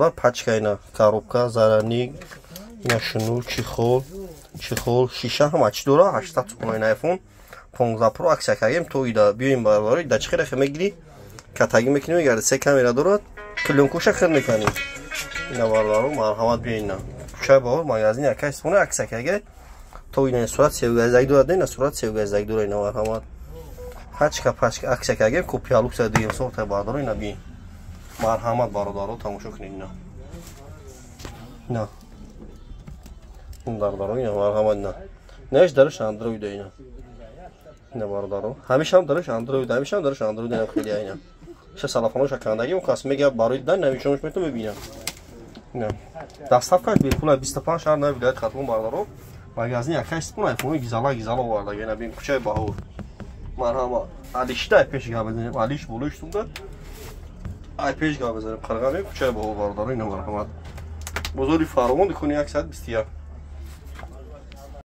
Пачка ина, коробка, зарядник ина, шнур, чехол, чехол, шиша, ҳама чӣ дора. 800 сомон ина iPhone 15 Pro аксия кардем. То ида биёем, бародаро, да чӣ хеле мегирӣ, катагӣ мекунӣ, мегарди, се камера дорад, плёнкуша хел мекунӣ. Ина, бародаро, марҳамат, биёин на кӯчаи Баҳор, магазини акай Сипона аксия карда. То ина сурат севгазак дорад, ина сурат севгазак дорад. Ина, марҳамат, пачка, пачка аксия кардем, копия лукса дигем сохта, бародаро. Ина биёин, марҳамат, бародаро, тамошо кунед. Ина, ина, бародаро, ина, марҳамат, ина неш дараш андроида. Ина, ина, бародаро, ҳамешам дараш андроид, ҳамешам дараш андроид. Ина хеле ина ша салафоноша кандаги, он кас мега барои дан навишонаш метон мебинам. Ина доставкаш бепула, 25 шаҳр на вилояти Хатлон, бародаро. Магазини акай Сипон айфони гизала гизала оварда. Ина бин, кӯчаи Баҳор, марҳамат. Алишта пеш гап бизанем, алиш болои штунда, ай пеш гап бизанем, қирға, кӯчаи Баҳор, бародаро. Ина, марҳамат, бозори Фаровон, дукони 121.